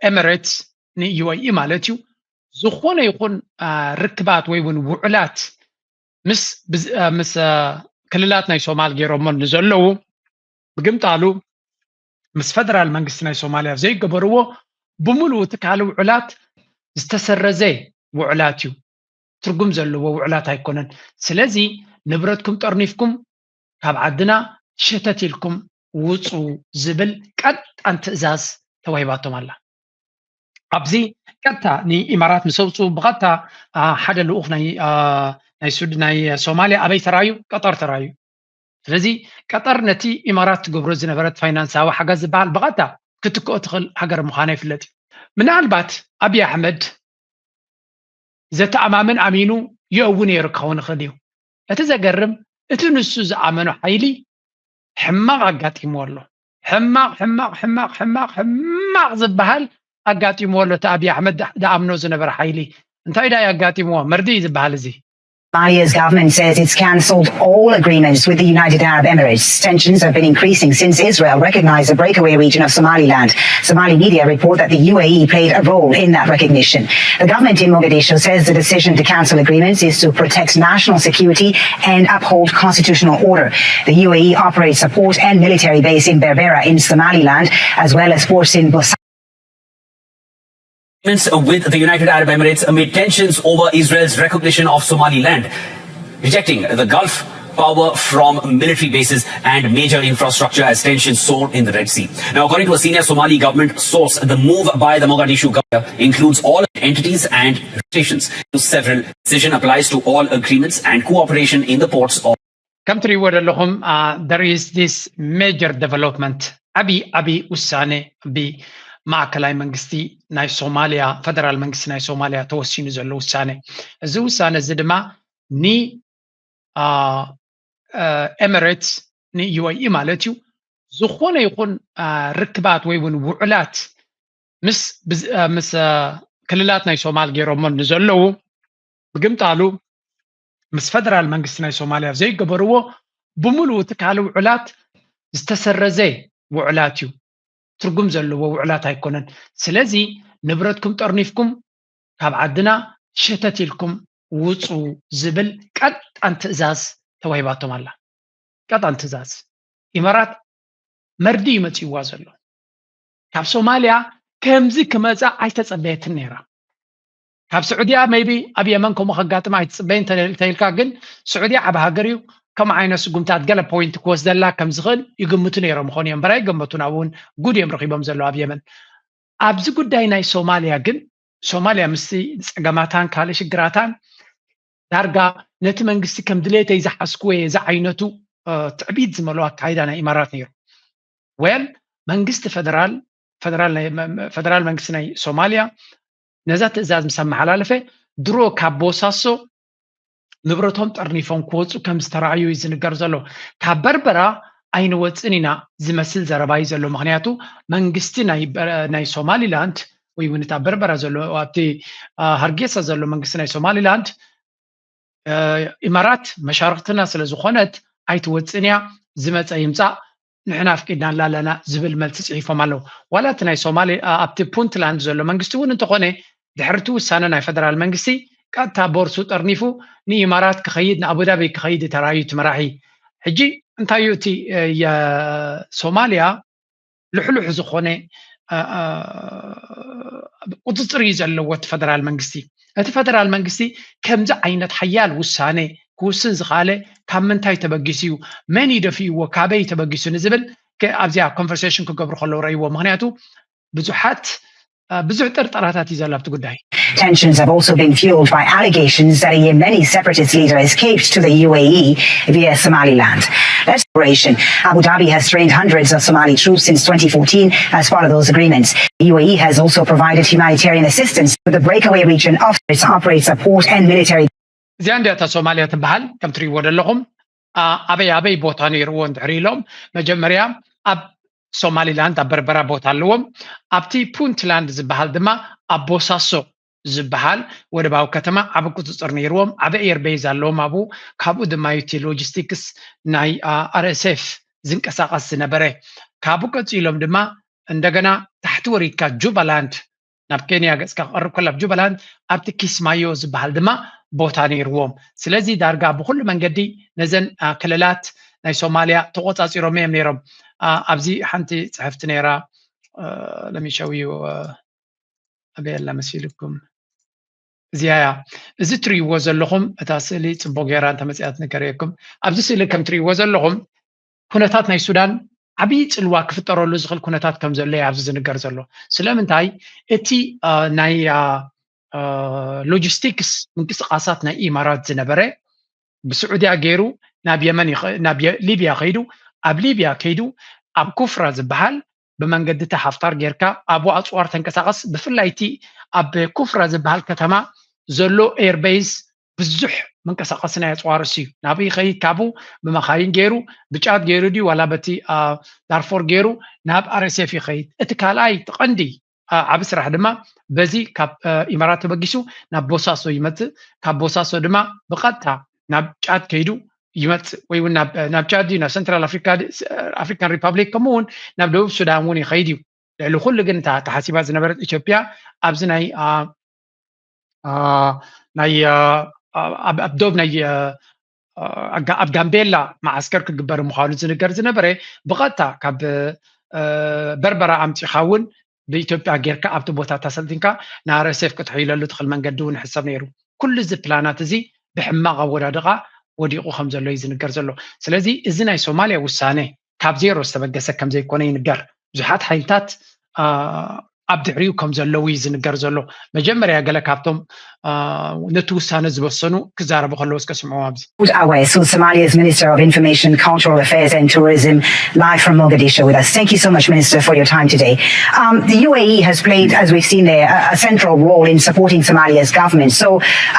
ኤምሬትስ ንዩኤኢ ማለት እዩ፣ ዝኾነ ይኹን ርክባት ወይ እውን ውዕላት ምስ ክልላት ናይ ሶማል ገይሮሞ ንዘለዉ፣ ብግምጣሉ ምስ ፈደራል መንግስቲ ናይ ሶማልያ ዘይገበርዎ ብምሉኡ እቲ ካልእ ውዕላት ዝተሰረዘ ውዕላት እዩ። ትርጉም ዘለዎ ውዕላት ኣይኮነን። ስለዚ ንብረትኩም ጠርኒፍኩም ካብ ዓድና ሸተት ኢልኩም ውፁ ዝብል ቀጣን ትእዛዝ ተዋሂባቶም ኣላ። ኣብዚ ቀጥታ ንኢማራት ምስ ኣውፅኡ ብቐጥታ ሓደ ልኡኽ ናይ ናይ ሱድ ናይ ሶማልያ ኣበይ ተራዩ? ቀጠር ተራዩ። ስለዚ ቀጠር ነቲ ኢማራት ትገብሮ ዝነበረት ፋይናንሳዊ ሓገዝ ዝበሃል ብቐጥታ ክትክኦ ትኽእል ሃገር ምዃና ይፍለጥ እዩ። ምናልባት ኣብይ ኣሕመድ ዘተኣማምን ኣሚኑ ይእው ነይሩ ክኸውን ይኽእል እዩ። እቲ ዘገርም እቲ ንሱ ዝኣመኖ ሓይሊ ሕማቕ ኣጋጢምዎ ኣሎ። ሕማቕ ሕማቕ ሕማቕ ሕማቕ ሕማቕ ዝበሃል ኣጋጢምዎ ኣሎ። እቲ ኣብይ ኣሕመድ ዝኣምኖ ዝነበረ ሓይሊ እንታይ ዳ ኣጋጢምዎ? መርድእ እዩ ዝበሃል እዚ። Somalia's government says it's cancelled all agreements with the United Arab Emirates. Tensions have been increasing since Israel recognized the breakaway region of Somaliland. Somali media report that the U A E played a role in that recognition. The government in Mogadishu says the decision to cancel agreements is to protect national security and uphold constitutional order. The U A E operates a port and military base in Berbera in Somaliland, as well as ports in Bus- with the United Arab Emirates amid tensions over Israel's recognition of Somaliland, rejecting the Gulf power from military bases and major infrastructure as tensions soar in the Red Sea. Now, according to a senior Somali government source, the move by the Mogadishu government includes all entities and stations. Several decision applies to all agreements and cooperation in the ports of ከም ትሪእዎ ዘለኹም there is this major development ዓብዪ ዓብዪ ውሳነ ብማእከላይ መንግስቲ ናይ ሶማልያ ፈደራል መንግስቲ ናይ ሶማልያ ተወሲኑ ዘሎ ውሳነ። እዚ ውሳነ እዚ ድማ ን ኤምሬትስ ንዩኤኢ ማለት እዩ ዝኾነ ይኹን ርክባት ወይ እውን ውዕላት ምስ ምስ ክልላት ናይ ሶማል ገይሮሞ ንዘለዉ ብግምጣሉ ምስ ፈደራል መንግስቲ ናይ ሶማልያ ዘይገበርዎ ብምሉኡ እቲ ካልእ ውዕላት ዝተሰረዘ ውዕላት እዩ። ትርጉም ዘለዎ ውዕላት ኣይኮነን። ስለዚ ንብረትኩም ጠርኒፍኩም ካብ ዓድና ሸተት ኢልኩም ውፁ ዝብል ቀጣን ትእዛዝ ተዋሂባቶም ኣላ። ቀጣን ትእዛዝ። ኢማራት መርዲ እዩ መፂእዋ ዘሎ። ካብ ሶማልያ ከምዚ ክመፃ ኣይተፀበየትን ነይራ። ካብ ስዑድያ maybe ኣብ የመን ከምኡ ከጋጥማ ኣይትፅበይን ተልካ፣ ግን ስዑድያ ዓብ ሃገር እዩ። ከም ዓይነት ስጉምታት ገለ point ክወስደላ ከም ዝኽእል ይግምቱ ነይሮም ይኾኑ እዮም። በራይ ገመቱ ናብ እውን ጉድ እዮም ረኺቦም ዘለዉ ኣብ የመን። ኣብዚ ጉዳይ ናይ ሶማልያ ግን ሶማልያ ምስቲ ፀገማታን ካልእ ሽግራታን ዳርጋ ነቲ መንግስቲ ከም ድሌተይ ዝሓዝኩዎ እየ ዝዓይነቱ ትዕቢት ዝመልኦ ኣካይዳ ናይ ኢማራት ነይሩ። ወል መንግስቲ ፈደራል ፈደራል መንግስቲ ናይ ሶማልያ ነዛ ትእዛዝ ምስ ኣመሓላለፈ ድሮ ካብ ቦሳሶ ንብረቶም ጠርኒፎም ክወፁ ከም ዝተረኣዩ እዩ ዝንገር ዘሎ። ካብ በርበራ ኣይንወፅን ኢና ዝመስል ዘረባ እዩ ዘሎ። ምክንያቱ መንግስቲ ናይ ሶማሊላንድ ወይ እውን እታ በርበራ ዘሎ ኣብቲ ሃርጌሳ ዘሎ መንግስቲ ናይ ሶማሊላንድ ኢማራት መሻርክትና ስለ ዝኾነት ኣይትወፅን እያ፣ ዝመፀ ይምፃእ ንሕና ኣፍቂድናላ ኣለና ዝብል መልሲ ፅሒፎም ኣለዉ። ዋላ እቲ ናይ ሶማሊ ኣብቲ ፑንትላንድ ዘሎ መንግስቲ እውን እንተኾነ ድሕሪ እቲ ውሳነ ናይ ፈደራል መንግስቲ ቀጥታ ቦርሱ ጠርኒፉ ንኢማራት ክኸይድ ንኣቡዳቢ ክኸይድ ተራእዩ እቲ መራሒ። ሕጂ እንታይ እዩ እቲ የሶማልያ ልሕሉሕ ዝኾነ ቁፅፅር እዩ ዘለዎ እቲ ፈደራል መንግስቲ። እቲ ፈደራል መንግስቲ ከምዚ ዓይነት ሓያል ውሳነ ክውስን ዝኸኣለ ካብ ምንታይ ተበጊሱ እዩ? መን እዩ ደፊእዎ? ካበይ ተበጊሱ ንዝብል ኣብዚኣ ኮንቨርሴሽን ክገብሩ ከለዉ ረእይዎ። ምክንያቱ ብዙሓት ብዙሕ ጥርጠራታት እዩ ዘሎ ኣብቲ ጉዳይ። Tensions have also been fueled by allegations that a Yemeni separatist leader escaped to the U A E via Somaliland. That's operation. Abu Dhabi has trained hundreds of Somali troops since twenty fourteen as part of those agreements. The U A E has also provided humanitarian assistance to the breakaway region of its operates a port and military እዚኣ እንዲያ እታ ሶማልያ ትበሃል ከም ትሪእዎ ዘለኹም ኣበይ ኣበይ ቦታ ነይርዎ እንድሕር ኢሎም መጀመርያ ኣብ ሶማሊላንድ ኣብ በርበራ ቦታ ኣለዎም። ኣብቲ ፑንትላንድ ዝበሃል ድማ ኣብ ቦሳሶ ዝበሃል ወደባዊ ከተማ ዓቢ ቁፅፅር ነይርዎም። ዓቢ ኤርቤዝ ኣለዎም ኣብኡ። ካብኡ ድማ እዩ እቲ ሎጂስቲክስ ናይ ኣር ኤስ ኤፍ ዝንቀሳቐስ ዝነበረ። ካብኡ ቀፂሎም ድማ እንደገና ታሕቲ ወሪድካ ጁባላንድ፣ ናብ ኬንያ ገጽካ ክቐርብ ከሎ ኣብ ጁባላንድ ኣብቲ ኪስማዮ ዝበሃል ድማ ቦታ ነይርዎም። ስለዚ ዳርጋ ብኩሉ መንገዲ ነዘን ክልላት ናይ ሶማልያ ተቆጻጺሮም እዮም ነይሮም። ኣብዚ ሓንቲ ጽሕፍቲ ነይራ፣ ለሚሸውዩ ኣበየላ መሲልኩም እዚያ እያ። እዚ ትርእይዎ ዘለኹም እታ ስእሊ ጽቡቅ ገይራ እንተመጽያት ንገርየኩም። ኣብዚ ስእሊ ከም ትርእይዎ ዘለኹም ኩነታት ናይ ሱዳን ዓብዪ ጽልዋ ክፍጠረሉ ዝኽእል ኩነታት ከም ዘሎ እዩ ኣብዚ ዝንገር ዘሎ። ስለምንታይ እቲ ናይ ሎጂስቲክስ ምንቅስቃሳት ናይ ኢማራት ዝነበረ ብስዑድያ ገይሩ ናብ የመን ናብ ሊብያ ከይዱ፣ ኣብ ሊብያ ከይዱ ኣብ ኩፍራ ዝበሃል ብመንገዲ እቲ ሓፍታር ጌርካ ኣብኡ ኣፅዋር ተንቀሳቐስ። ብፍላይ እቲ ኣብ ኩፍራ ዝበሃል ከተማ ዘሎ ኤርቤይስ ብዙሕ መንቀሳቐሲ ናይ ኣፅዋር እሱ እዩ። ናብኡ ይኸይድ፣ ካብኡ ብመኻይን ገይሩ ብጫት ገይሩ ድዩ ዋላ በቲ ዳርፎር ገይሩ ናብ ኣርኤስኤፍ ይኸይድ። እቲ ካልኣይ እቲ ቀንዲ ዓቢ ስራሕ ድማ በዚ ካብ ኢማራት ተበጊሱ ናብ ቦሳሶ ይመፅእ። ካብ ቦሳሶ ድማ ብቐጥታ ናብ ጫድ ከይዱ ይመፅእ፣ ወይ እውን ናብ ጫድ እዩ፣ ናብ ሰንትራል ኣፍሪካን ሪፓብሊክ፣ ከምኡ እውን ናብ ደቡብ ሱዳን እውን ይኸይድ እዩ። ልዕሊ ኩሉ ግን እታ ተሓሲባ ዝነበረት ኢትዮጵያ ኣብዚ ናይ ናይ ኣብ ዶብ ናይ ኣብ ጋምቤላ መዓስከር ክግበር ምዃኑ ዝንገር ዝነበረ ብቐጥታ ካብ በርበራ ኣምፂኻ እውን ብኢትዮጵያ ጌርካ ኣብቲ ቦታ ተሰልጢንካ ንኣርኤስኤፍ ክትሕይለሉ ትኽእል መንገዲ እውን ይሕሰብ ነይሩ። ኩሉ እዚ ፕላናት እዚ ብሕማቕ ኣወዳድቓ ወዲቑ ከም ዘሎ እዩ ዝንገር ዘሎ። ስለዚ እዚ ናይ ሶማልያ ውሳነ ካብ ዜሮ ዝተበገሰ ከም ዘይኮነ ይንገር። ብዙሓት ሓይልታት ኣብ ድሕሪኡ ከም ዘለዉ እዩ ዝንገር ዘሎ። መጀመርያ ገለ ካብቶም ነቲ ውሳነ ዝበሰኑ ክዛረቡ ከለዉ እስከ ስምዑ ኣብዚ። Awais, who's Somalia's Minister of Information, Cultural Affairs and Tourism, live from Mogadishu with us. Thank you so much, Minister, for your time today. Um, the U A E has played, as we've seen there, a, a central role in supporting Somalia's government. So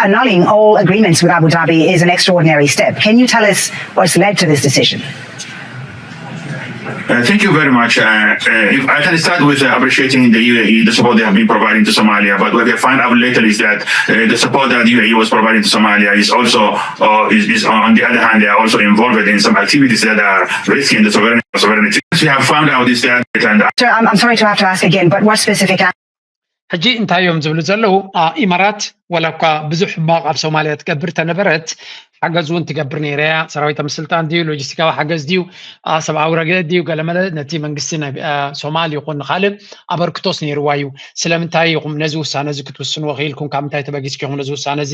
annulling all agreements with Abu Dhabi is an extraordinary step. Can you tell us what's led to this decision? Uh, thank you very much. Uh, uh, if I can start with uh, appreciating the U A E, the support they have been providing to Somalia. But what they find out later is that uh, the support that the U A E was providing to Somalia is also, uh, is, is on the other hand, they are also involved in some activities that are risking the sovereignty. Sovereignty. What we have found out is that. And Sir, I'm, I'm sorry to have to ask again, but what specific ሕጂ እንታይ እዮም ዝብሉ ዘለዉ? ኢማራት ወላ እኳ ብዙሕ ሕማቕ ኣብ ሶማልያ ትገብር ተነበረት፣ ሓገዝ እውን ትገብር ነይራ እያ። ሰራዊት ምስልጣን ድዩ፣ ሎጂስቲካዊ ሓገዝ ድዩ፣ ሰብኣዊ ረገድ ድዩ፣ ገለመለ ነቲ መንግስቲ ናይ ሶማል ይኹን ንካልእ ኣበርክቶስ ነይርዋ እዩ። ስለምንታይ ኢኹም ነዚ ውሳነ እዚ ክትውስንዎ ክኢልኩም? ካብ ምንታይ ተበጊስኪ ኢኹም ነዚ ውሳነ እዚ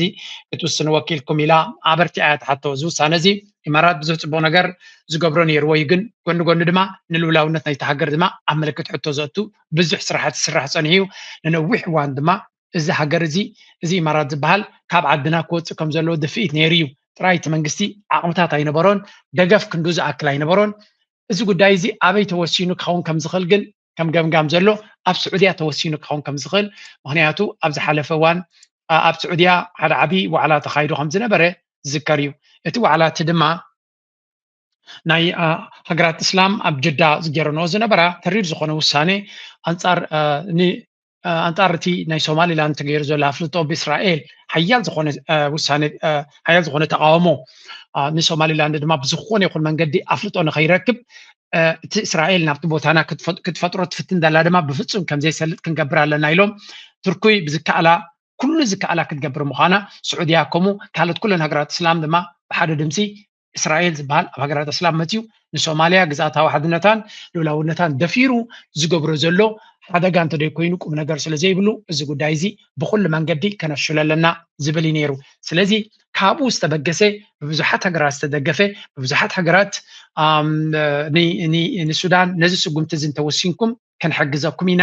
ክትውስንዎ ክኢልኩም? ኢላ ኣበርቲዓ እያ ትሓቶ። እዚ ውሳነ እዚ ኢማራት ብዙሕ ፅቡቅ ነገር ዝገብሮ ነይርዎ እዩ፣ ግን ጎኒ ጎኒ ድማ ንልኡላውነት ናይቲ ሃገር ድማ ኣብ ምልክት ሕቶ ዘእቱ ብዙሕ ስራሓት ዝስራሕ ፀኒሑ እዩ። ንነዊሕ እዋን ድማ እዚ ሃገር እዚ፣ እዚ ኢማራት ዝበሃል ካብ ዓድና ክወፅእ ከም ዘለዎ ድፍኢት ነይሩ እዩ። ጥራይ እቲ መንግስቲ ዓቕምታት ኣይነበሮን፣ ደገፍ ክንዱ ዝኣክል ኣይነበሮን። እዚ ጉዳይ እዚ ኣበይ ተወሲኑ ክኸውን ከም ዝኽእል ግን ከም ገምጋም ዘሎ ኣብ ስዑድያ ተወሲኑ ክኸውን ከም ዝኽእል፣ ምክንያቱ ኣብ ዝሓለፈ እዋን ኣብ ስዑድያ ሓደ ዓብዪ ዋዕላ ተኻይዱ ከም ዝነበረ ዝዝከር እዩ። እቲ ዋዕላ እቲ ድማ ናይ ሃገራት እስላም ኣብ ጅዳ ዝገረንኦ ዝነበራ ተሪር ዝኾነ ውሳኔ ኣንጻር ኣንጻር እቲ ናይ ሶማሊላንድ ተገይሩ ዘሎ ኣፍልጦ ብእስራኤል ሓያል ዝኾነ ውሳኔ ሓያል ዝኾነ ተቃውሞ ንሶማሊላንድ ድማ ብዝኾነ ይኹን መንገዲ ኣፍልጦ ንኸይረክብ እቲ እስራኤል ናብቲ ቦታና ክትፈጥሮ ትፍትን ዘላ ድማ ብፍጹም ከም ዘይሰልጥ ክንገብር ኣለና ኢሎም ትርኩይ ብዝከኣላ ኩሉ ዝከኣላ ክትገብር ምዃና ስዑድያ ከምኡ ካልኦት ኩለን ሃገራት እስላም ድማ ብሓደ ድምፂ እስራኤል ዝበሃል ኣብ ሃገራት እስላም መፅዩ ንሶማልያ ግዝኣታዊ ሓድነታን ልኡላውነታን ደፊሩ ዝገብሮ ዘሎ ሓደጋ እንተደይኮይኑ ቁም ነገር ስለ ዘይብሉ እዚ ጉዳይ እዚ ብኩሉ መንገዲ ከነፍሽሎ ኣለና ዝብል እዩ ነይሩ። ስለዚ ካብኡ ዝተበገሰ ብብዙሓት ሃገራት ዝተደገፈ ብብዙሓት ሃገራት ንሱዳን ነዚ ስጉምቲ እዚ እንተወሲንኩም ከንሕግዘኩም ኢና፣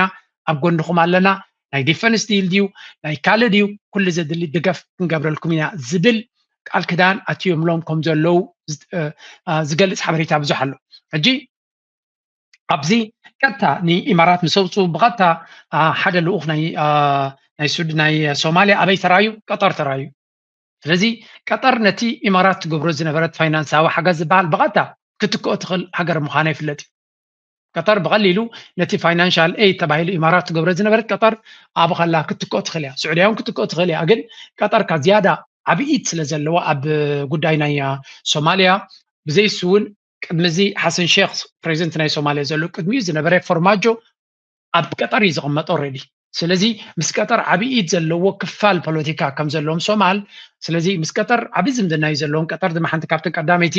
ኣብ ጎንኹም ኣለና፣ ናይ ዲፈንስ ዲል ድዩ ናይ ካልእ ድዩ ኩሉ ዘድሊ ድገፍ ክንገብረልኩም ኢና ዝብል ቃል ክዳን ኣትዮምሎም ከም ዘለዉ ዝገልፅ ሓበሬታ ብዙሕ ኣሎ። ሕጂ ኣብዚ ቀጥታ ንኢማራት ምስ ኣውፅኡ ብቐጥታ ሓደ ልኡኽ ናይ ናይ ሱድ ናይ ሶማልያ ኣበይ ተራዩ? ቀጠር ተራዩ። ስለዚ ቀጠር ነቲ ኢማራት ትገብሮ ዝነበረት ፋይናንሳዊ ሓገዝ ዝበሃል ብቐጥታ ክትክኦ ትኽእል ሃገር ምዃና ይፍለጥ እዩ። ቀጠር ብቐሊሉ ነቲ ፋይናንሻል ኤድ ተባሂሉ ኢማራት ትገብሮ ዝነበረት ቀጠር ኣብ ኸላ ክትክኦ ትኽእል እያ። ስዑድያ እውን ክትክኦ ትኽእል እያ። ግን ቀጠር ካብ ዝያዳ ዓብዪ ኢድ ስለ ዘለዋ ኣብ ጉዳይ ናይ ሶማልያ ብዘይሱ እውን ቅድሚ እዚ ሓሰን ሼክ ፕሬዚደንት ናይ ሶማልያ ዘሎ ቅድሚኡ ዝነበረ ፎርማጆ ኣብ ቀጠር እዩ ዝቕመጥ already። ስለዚ ምስ ቀጠር ዓብዪ ኢድ ዘለዎ ክፋል ፖለቲካ ከም ዘለዎም ሶማል፣ ስለዚ ምስ ቀጠር ዓብዪ ዝምድና እዩ ዘለዎም። ቀጠር ድማ ሓንቲ ካብተን ቀዳመይቲ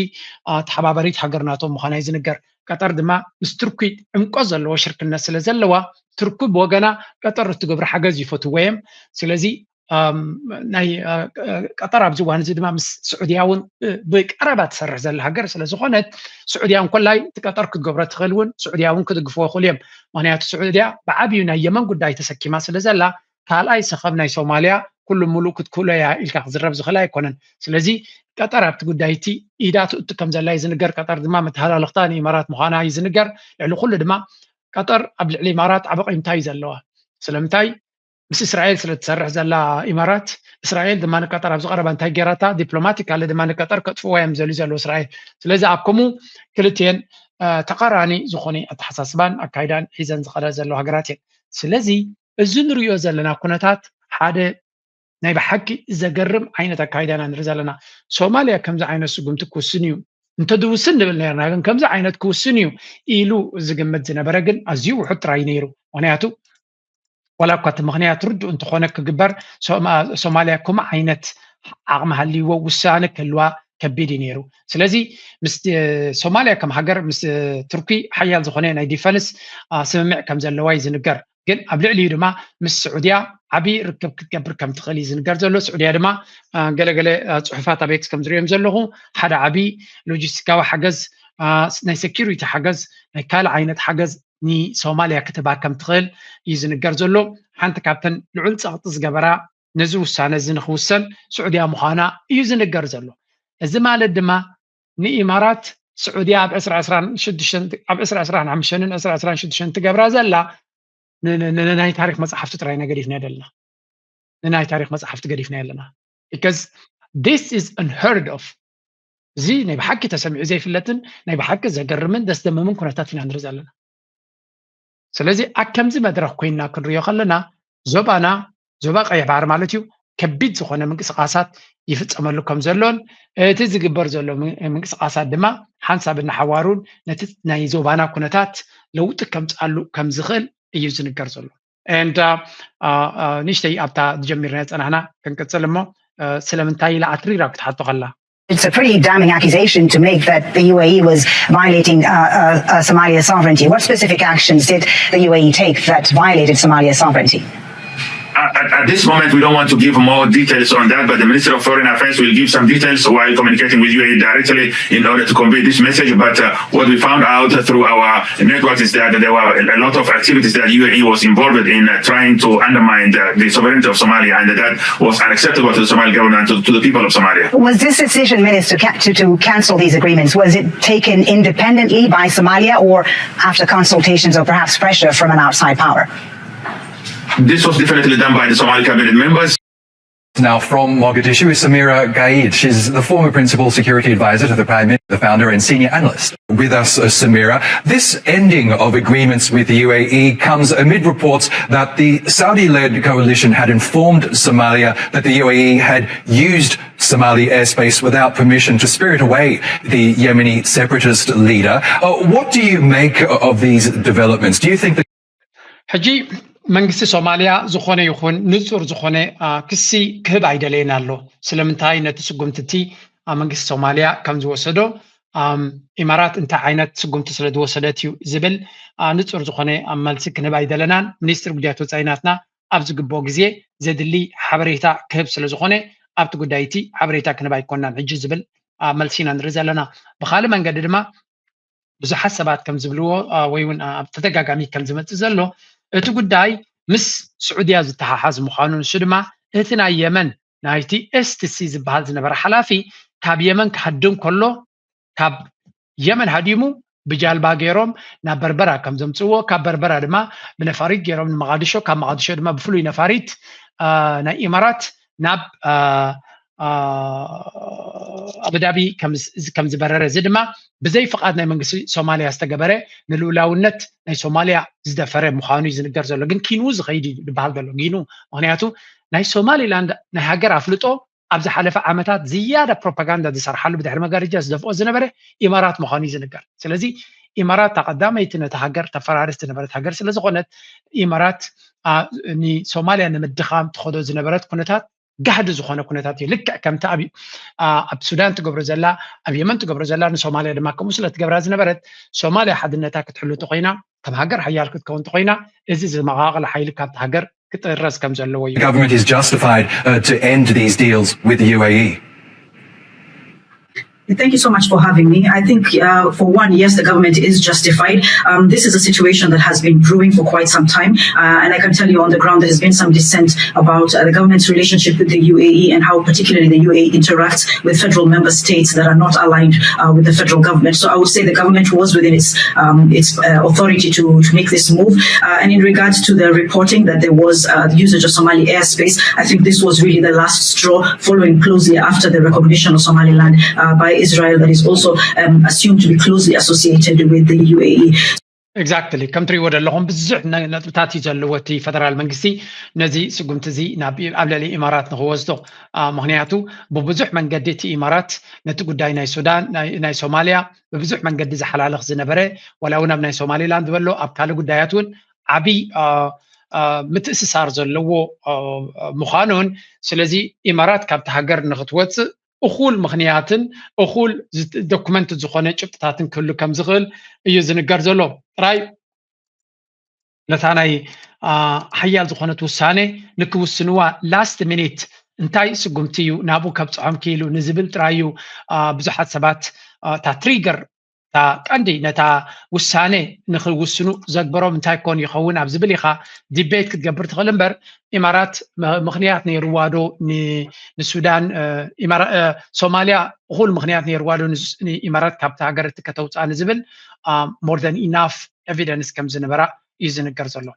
ተሓባበሪት ሃገር ናቶም ምዃና እዩ ዝንገር። ቀጠር ድማ ምስ ቱርኪ ዕምቆ ዘለዎ ሽርክነት ስለ ዘለዋ፣ ቱርኪ ብወገና ቀጠር እትገብሮ ሓገዝ ይፈትዎ እዮም። ስለዚ ናይ ቀጠር ኣብዚ እዋን እዚ ድማ ምስ ስዑድያ እውን ብቀረባ ትሰርሕ ዘላ ሃገር ስለ ዝኾነት፣ ስዑድያ እንኮላይ እቲ ቀጠር ክትገብሮ ትኽእል እውን፣ ስዑድያ እውን ክድግፍዎ ይኽእሉ እዮም። ምክንያቱ ስዑድያ ብዓብዩ ናይ የመን ጉዳይ ተሰኪማ ስለ ዘላ፣ ካልኣይ ሰኸብ ናይ ሶማልያ ኩሉ ሙሉእ ክትክእሎ እያ ኢልካ ክዝረብ ዝኽእል ኣይኮነን። ስለዚ ቀጠር ኣብቲ ጉዳይ እቲ ኢዳ ትእቱ ከም ዘላ እዩ ዝንገር። ቀጠር ድማ መተሃላልኽታ ንኢማራት ምዃና እዩ ዝንገር። ልዕሊ ኩሉ ድማ ቀጠር ኣብ ልዕሊ ኢማራት ዓቢ ቂምታ እዩ ዘለዋ። ስለምንታይ? ምስ እስራኤል ስለ ትሰርሕ ዘላ ኢማራት፣ እስራኤል ድማ ንቀጠር ኣብዚ ቀረባ እንታይ ገይራታ? ዲፕሎማቲካሊ ድማ ንቀጠር ከጥፍዋ እዮም ዘልዩ ዘለዉ እስራኤል። ስለዚ ኣብ ከምኡ ክልቲኤን ተቃራኒ ዝኾነ ኣተሓሳስባን ኣካይዳን ሒዘን ዝኸዳ ዘለዋ ሃገራት እየን። ስለዚ እዚ ንሪኦ ዘለና ኩነታት ሓደ ናይ ብሓቂ ዘገርም ዓይነት ኣካይዳ ኢና ንርኢ ዘለና። ሶማልያ ከምዚ ዓይነት ስጉምቲ ክውስን እዩ እንተድውስን ንብል ነርና፣ ግን ከምዚ ዓይነት ክውስን እዩ ኢሉ ዝግምት ዝነበረ ግን ኣዝዩ ውሑድ ጥራይ ነይሩ። ምክንያቱ ዋላ እኳ እቲ ምክንያት ርዱእ እንተኾነ ክግበር፣ ሶማልያ ከምኡ ዓይነት ዓቕሚ ሃልይዎ ውሳነ ክህልዋ ከቢድ እዩ ነይሩ። ስለዚ ምስ ሶማልያ ከም ሃገር ምስ ቱርኪ ሓያል ዝኾነ ናይ ዲፈንስ ስምምዕ ከም ዘለዋ እዩ ዝንገር። ግን ኣብ ልዕሊኡ ድማ ምስ ስዑድያ ዓብዪ ርክብ ክትገብር ከም ትኽእል እዩ ዝንገር ዘሎ። ስዑድያ ድማ ገለገለ ፅሑፋት ኣብ ኤክስ ከም ዝሪኦም ዘለኹ ሓደ ዓብዪ ሎጂስቲካዊ ሓገዝ፣ ናይ ሴኪሪቲ ሓገዝ፣ ናይ ካልእ ዓይነት ሓገዝ ንሶማልያ ክትህባ ከም ትኽእል እዩ ዝንገር ዘሎ። ሓንቲ ካብተን ልዑል ፀቕጢ ዝገበራ ነዚ ውሳነ እዚ ንክውሰን ስዑድያ ምዃና እዩ ዝንገር ዘሎ። እዚ ማለት ድማ ንኢማራት ስዑድያ ኣብ ዕስራ ዕስራን ሽዱሽተን ኣብ ዕስራ ዕስራን ሓሙሽተን ዕስራ ዕስራን ሽዱሽተን ትገብራ ዘላ ንናይ ታሪክ መፅሓፍቲ ጥራይ ኢና ገዲፍና ዘለና። ንናይ ታሪክ መፅሓፍቲ ገዲፍና ኣለና። Because this is unheard of። እዚ ናይ ብሓቂ ተሰሚዑ ዘይፍለጥን ናይ ብሓቂ ዘገርምን ዘስደምምን ኩነታት ኢና ንርኢ ዘለና። ስለዚ ኣብ ከምዚ መድረክ ኮይንና ክንሪኦ ከለና ዞባና ዞባ ቀይሕ ባሕሪ ማለት እዩ ከቢድ ዝኾነ ምንቅስቃሳት ይፍፀመሉ ከም ዘሎን እቲ ዝግበር ዘሎ ምንቅስቃሳት ድማ ሓንሳብ እናሓዋሩን ነቲ ናይ ዞባና ኩነታት ለውጢ ከምፅኣሉ ከም ዝኽእል እዩ ዝንገር ዘሎ። And ንእሽተይ ኣብታ ጀሚርና ፀናሕና ክንቅፅል እሞ ስለምንታይ ኢላ ኣትሪራ ክትሓቶ ከላ It's a pretty damning accusation to make that the U A E was violating uh, uh, uh, Somalia's sovereignty. What specific actions did the U A E take that violated Somalia's sovereignty? At, at, this moment, we don't want to give more details on that, but the Minister of Foreign Affairs will give some details while communicating with U A E directly in order to convey this message. But uh, what we found out through our networks is that there were a lot of activities that U A E was involved in uh, trying to undermine the, the sovereignty of Somalia, and that was unacceptable to the Somali government and to, to the people of Somalia. Was this decision, Minister, to, to cancel these agreements, was it taken independently by Somalia or after consultations or perhaps pressure from an outside power? This was definitely done by the Somali cabinet members. Now from Mogadishu is Samira Gaid. She's the former principal security advisor to the Prime Minister, the founder and senior analyst. With us, uh, Samira. This ending of agreements with the U A E comes amid reports that the Saudi-led coalition had informed Somalia that the U A E had used Somali airspace without permission to spirit away the Yemeni separatist leader. Uh, what do you make of these developments? Do you think that ሕጂ መንግስቲ ሶማልያ ዝኾነ ይኹን ንፁር ዝኾነ ክሲ ክህብ ኣይደለየን ኣሎ። ስለምንታይ ነቲ ስጉምቲ እቲ መንግስቲ ሶማልያ ከም ዝወሰዶ ኢማራት እንታይ ዓይነት ስጉምቲ ስለ ዝወሰደት እዩ ዝብል ንፁር ዝኾነ መልሲ ክንህብ ኣይደለናን። ሚኒስትሪ ጉዳያት ወፃኢ ናትና ኣብ ዝግብኦ ግዜ ዘድሊ ሓበሬታ ክህብ ስለ ዝኾነ ኣብቲ ጉዳይ እቲ ሓበሬታ ክንህብ ኣይኮናን ሕጂ ዝብል መልሲ ኢና ንርኢ ዘለና። ብካልእ መንገዲ ድማ ብዙሓት ሰባት ከም ዝብልዎ ወይ እውን ኣብ ተደጋጋሚ ከም ዝመፅእ ዘሎ እቲ ጉዳይ ምስ ስዑድያ ዝተሓሓዝ ምዃኑ ንሱ ድማ እቲ ናይ የመን ናይቲ ኤስቲሲ ዝበሃል ዝነበረ ሓላፊ ካብ የመን ክሃድም ከሎ ካብ የመን ሃዲሙ ብጃልባ ገይሮም ናብ በርበራ ከም ዘምፅዎ ካብ በርበራ ድማ ብነፋሪት ገይሮም ንመቓድሾ ካብ መቓድሾ ድማ ብፍሉይ ነፋሪት ናይ ኢማራት ናብ ኣቡዳቢ ከም ዝበረረ እዚ ድማ ብዘይ ፍቓድ ናይ መንግስቲ ሶማልያ ዝተገበረ ንልኡላውነት ናይ ሶማልያ ዝደፈረ ምዃኑ እዩ ዝንገር ዘሎ። ግን ኪንኡ ዝኸይድ እዩ ዝበሃል ዘሎ ጊኑ። ምክንያቱ ናይ ሶማሊላንድ ናይ ሃገር ኣፍልጦ ኣብ ዝሓለፈ ዓመታት ዝያዳ ፕሮፓጋንዳ ዝሰርሓሉ ብድሕሪ መጋረጃ ዝደፍኦ ዝነበረ ኢማራት ምዃኑ እዩ ዝንገር። ስለዚ ኢማራት ቀዳመይቲ ነታ ሃገር ተፈራርስ ዝነበረት ሃገር ስለ ዝኾነት ኢማራት ንሶማልያ ንምድኻም ትኸዶ ዝነበረት ኩነታት ጋህዲ ዝኾነ ኩነታት እዩ። ልክዕ ከምቲ ኣብ ሱዳን ትገብሮ ዘላ፣ ኣብ የመን ትገብሮ ዘላ፣ ንሶማልያ ድማ ከምኡ ስለ ትገብራ ዝነበረት፣ ሶማልያ ሓድነታ ክትሕሉ እንተኮይና፣ ከም ሃገር ሓያል ክትከውን እንተኮይና፣ እዚ ዝመቓቐል ሓይሊ ካብቲ ሃገር ክጥረዝ ከም ዘለዎ እዩ። The government is justified uh, to end these deals with the U A E. Thank you so much for having me. I think, uh, for one, yes, the government is justified. Um, this is a situation that has been brewing for quite some time, uh, and I can tell you on the ground there has been some dissent about uh, the government's relationship with the U A E and how particularly the U A E interacts with federal member states that are not aligned uh, with the federal government. So I would say the government was within its um, its uh, authority to, to make this move. Uh, and in regards to the reporting that there was uh, the usage of Somali airspace, I think this was really the last straw, following closely after the recognition of Somaliland uh, by Israel, that is also um, assumed to be closely associated with the U A E. Exactly. ከም ትሪእዎ ዘለኹም ብዙሕ ነጥብታት እዩ ዘለዎ እቲ ፈደራል መንግስቲ ነዚ ስጉምቲ እዚ ኣብ ልዕሊ ኢማራት ንክወስዶ። ምክንያቱ ብብዙሕ መንገዲ እቲ ኢማራት ነቲ ጉዳይ ናይ ሱዳን ናይ ሶማልያ ብብዙሕ መንገዲ ዝሓላልኽ ዝነበረ፣ ዋላ እውን ኣብ ናይ ሶማሊላንድ ዝበሎ ኣብ ካልእ ጉዳያት እውን ዓብይ ምትእስሳር ዘለዎ ምዃኑን፣ ስለዚ ኢማራት ካብቲ ሃገር ንክትወፅእ እኹል ምክንያትን እኹል ዶኩመንት ዝኾነ ጭብጥታትን ክህሉ ከም ዝኽእል እዩ ዝንገር ዘሎ። ጥራይ ነታ ናይ ሓያል ዝኾነት ውሳኔ ንክውስንዋ ላስት ሚኒት እንታይ ስጉምቲ እዩ ናብኡ ከብፅዖም ክኢሉ ንዝብል ጥራይ እዩ ብዙሓት ሰባት እታ ትሪገር እታ ቀንዲ ነታ ውሳኔ ንክውስኑ ዘግበሮም እንታይ ኮን ይኸውን ኣብ ዝብል ኢኻ ዲቤት ክትገብር ትኽእል እምበር ኢማራት ምክንያት ነይርዋ ዶ ንሱዳን ሶማልያ እኹል ምክንያት ነይርዋ ዶ ንኢማራት ካብቲ ሃገር እቲ ከተውፅኣ ንዝብል more than enough evidence ከም ዝነበራ እዩ ዝንገር ዘሎ።